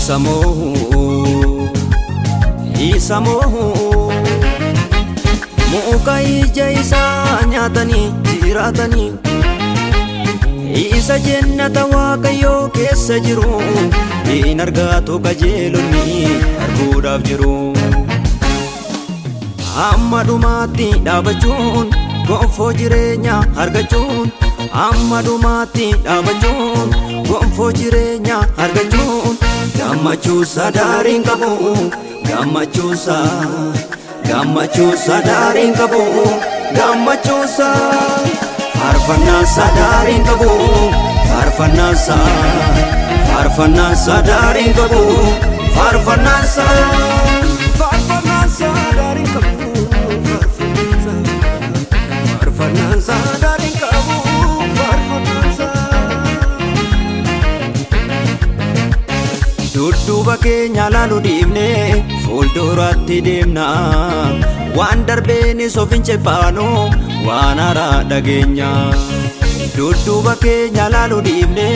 Isa moo, isa moo, muka ija isaa nyaatanii jiraatanii, isa jennata Waaqayyoo keessa jiru hin argatu qajeelonni arguudhaaf jiru. Hamma dhumaatti dhaabachuun gonfoo jireenya argachuun, hamma dhumaatti dhaabachuun gonfoo jireenya argachuun, gammachuusa daariin qabu, gammachuusa, gammachuusa daariin qabu, gammachuusa, faarfannaansa daariin qabu, faarfannaansa, faarfannaansa daariin qabu, faarfannaansa, faarfannaansa daariin qabu, faarfannaansa daariin qabu, faarfannaansa. Dudduuba keenya laalu dhiibne fuulduratti deemna. Waan darbeenis of hin ceephaanu, waan haaraa dhageenya. Dudduuba keenya laalu dhiibne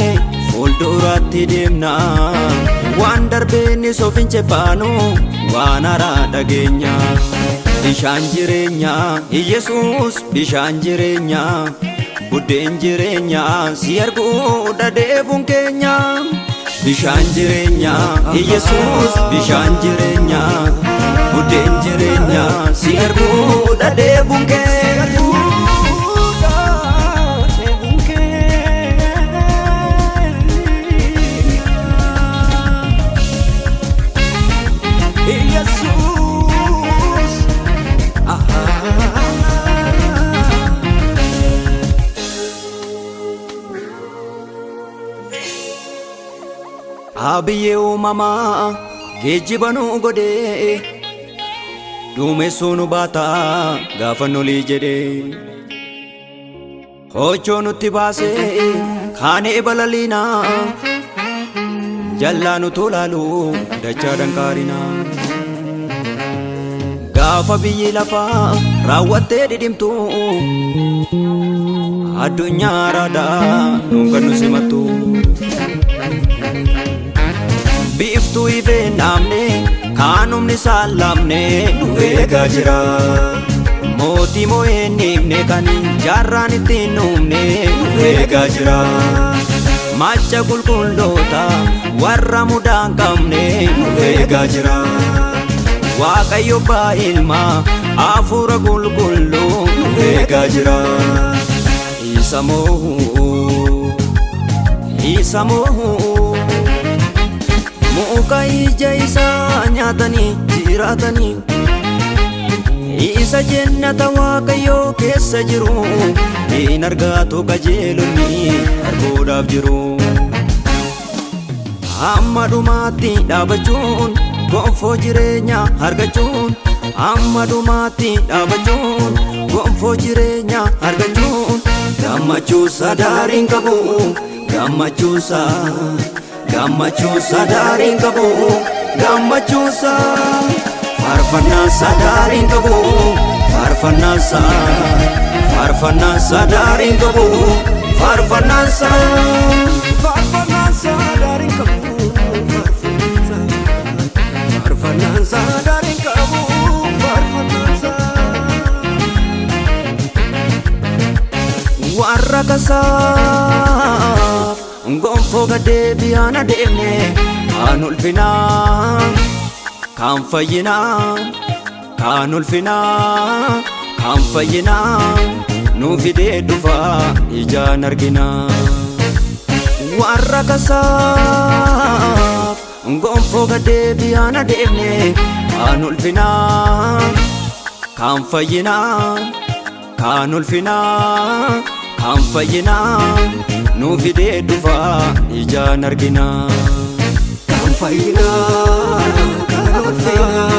fuulduratti deemna. Waan darbeenis of hin ceephaanu, waan haaraa dhageenya. Bishaan jireenyaa Iyesuus, bishaan jireenyaa, buddeen jireenyaa, si arguu dhadeebuun keenya. Bishaan jireenyaa Iyesuus, bishaan jireenyaa, buddeen jireenyaa, si arguu dhadeebuun keenya. Yesus. Abiyyee uumamaa geejjiba nu godhee, duumessuu nu baata gaafa nolii jedhee, hochoo nutti baasee kaanee balaliinaa, jallaa nu tolaalu dachaa danqaarinaa. Gaafa biyyi lafaa raawwattee dhidhimtu, addunyaa raadaa nuun kan nu simattu. Biiftuu ifee dhaabne kaan humni isaan laamne nu eegaa jira. Mootii moo'ee niifne kan jaarraan ittiin uumne nu eegaa jira. Macha qulqulloota warra mudaa hin qabne nu eegaa jira. Waaqayyo abbaa, ilma, hafuura qulqulluu nu eegaa jira. Isa moo, isa moo, muka ija isaa nyaatanii jiraatanii, isa jennata Waaqayyoo keessa jiru hin argatu qajeelonni arguudhaaf jiru. Hamma dhumaatti dhaabachuun gonfoo jireenya argachuun, hamma dhumaatti dhaabachuun gonfoo jireenya argachuun, gammachuusa daariin qabu, gammachuusa, gammachuusa daariin qabu, gammachuusa, faarfannaansa daariin qabu, faarfannaansa, faarfannaansa daariin qabu, faarfannaansa, Faarfannaansa daariin qabu. Faarfannaansa daariin qabu. Faarfannaansa. Warra kasaaf gonfoo gadeebi'aan adeemne, kaan ulfinaa kaan fayyinaa, kaan ulfinaa kaan fayyinaa, nu fidee dhufaa ijaan arginaa. Warra kasaaf gonfoo gadeebi'aan adeemne, kaan ulfinaa kaan fayyinaa, kaan ulfinaa kaan fayyinaa, nu fidee dhufaa ijaan arginaa. Kan fayyinaa, kan ulfinaa.